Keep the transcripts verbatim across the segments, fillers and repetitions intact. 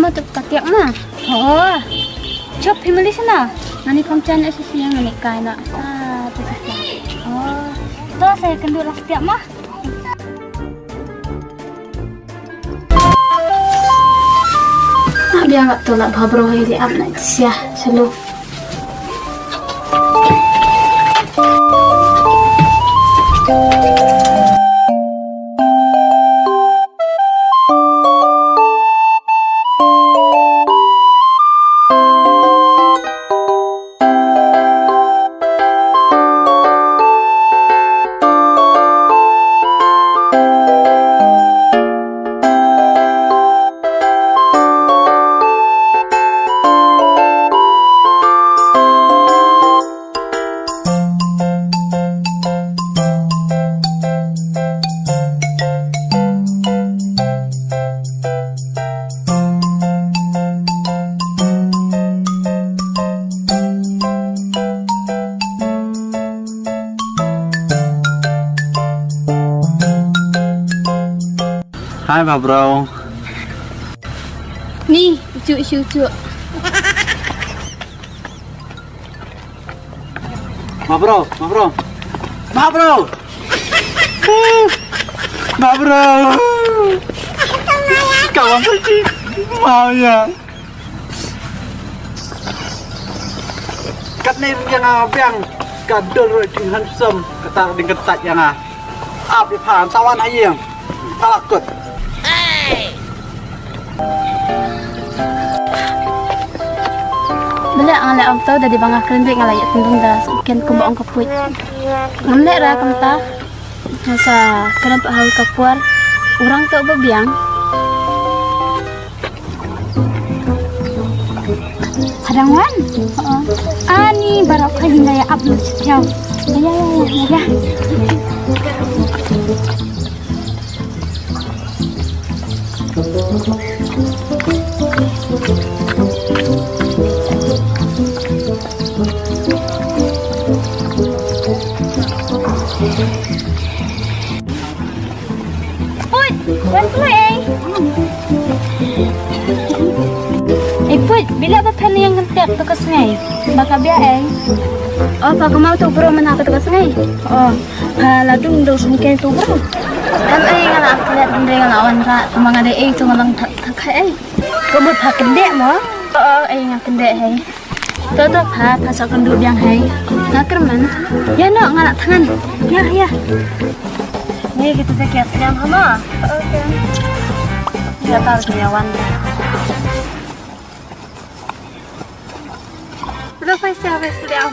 Tup ka tiak ma. Oh. Chop phi mali sana. Ngani kham chan isi siang ngani kai na. Ah, tu tu. Oh. To saya kendur lah tiak ma. Biang kat tu lah babro hai di ap nak sia selu. Hai, Bah Bro. Ni, ucu, ucu, ucu. Bah Bro, Bah Bro. Bah Bro. Bah Bro. Kawan pergi. Mau ya. Kat ni yang biang. Kadul roi handsome. Kata ding ketat yang ah. Ap ïa pha, tawan ha ïing. Pha la kut. Bele nga leh ong to da dei ba nga kren beit nga la ïa tynrung da sngewken kumba ong ka Puit. Ngam leh ra kumta. Nga sa kren pat ha ka por. U rang to ba biang. Hadang wan? Ani baroh ka ïa ap lu setiaw. Ya, ya, ya, ya. Puit, wan kloi ei. Ei Puit, bila ba phan ïa nga kyntek tu ka sngi. Ba ka bia ei. Oh, ba ka mau tu bro mana ka tu ka sngi. Oh, ba la dung do sum ken tu bro. Em ei nga la klet dei nga la wan ra, ma nga dei ei tu nga lang thak thak ei. Ka mut pha kyndek mo. Oh, oh, ei nga kyndek ei. To to pha, pha sa kynduh biang hei. Nga kyrmen. Ya no nga nak thngan. Ya ya. Ni kita sa kiat sniam hama. Okay. Ya tal kiat wan. Lo pha sa bes sniam.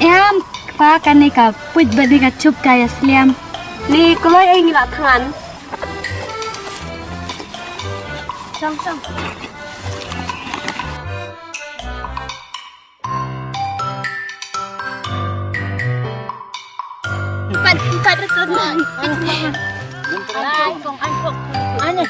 Em, pa kane ka Puit bad ni ka Chup ka ïa sliam. Ni kloi ei ngi la thngan. Chong chong. Empat, empat ratus lang. Ai kong, ai kong. Ane.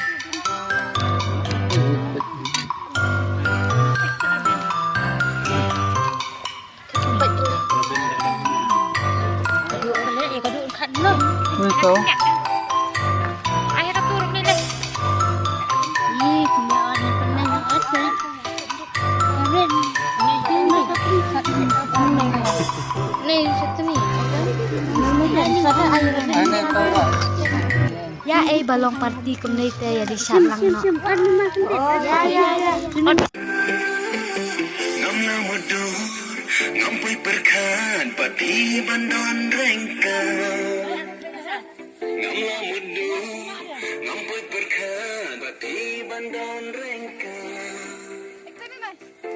Ya ei ba long party kumne te ïa di shat lang noh. Ya ya ya. Ngam la mutdur, ngam poi pyrkhat bad phi ban don ryngkat. Ngam la mutdur, ngam poi pyrkhat bad phi ban don ryngkat.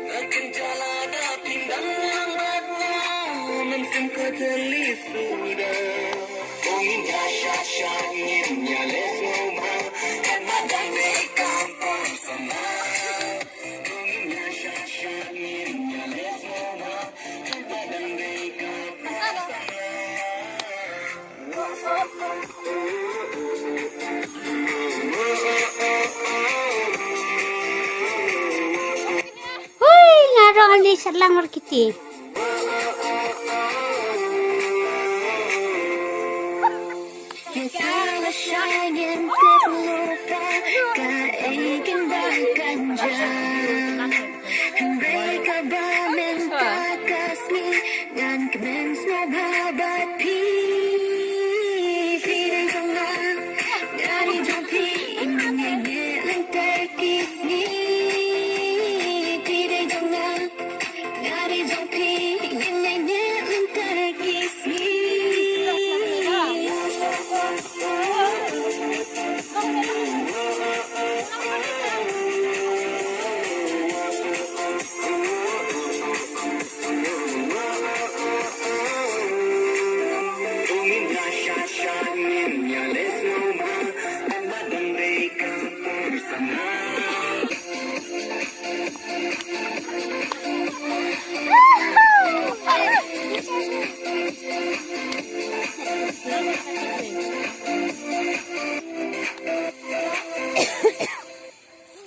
Nga kynjah lada phin dang lang bad nga, mynsiem ka jali suda. Ong ngin ïa shah shah ngin ïa leh sngewbha, katba dang dei ka pang samla. Ong ngin ïa shah shah ngin ïa leh sngewbha, katba dang dei ka pang samla. Hui, nga rong ali sat lang mar kiti. Hynrei kaba mynta ka sngi ngan kmen sngewbha bad phi. Phi dei jong nga, nga dei jong phi, ngin ïaineh lynter ki sngi. Phi dei jong nga, nga dei jong phi, ngin ïaineh lynter ki sngi.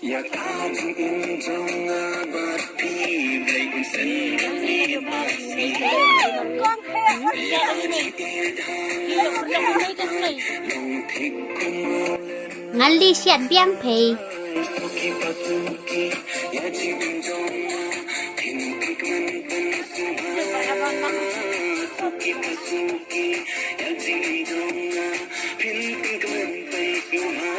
Ïa ka jingim jong nga bad phi, Blei un sngewbha bad sngewbha. Ïa ka jingim jong nga bad phi, long thik kum u len. Ngan leit siat biang phi. Suki pa suki, ïa jingim jong nga, phin pik man pen sngewbha. Suki pa suki, ïa jingim jong nga, phin pik man pen sngewbha.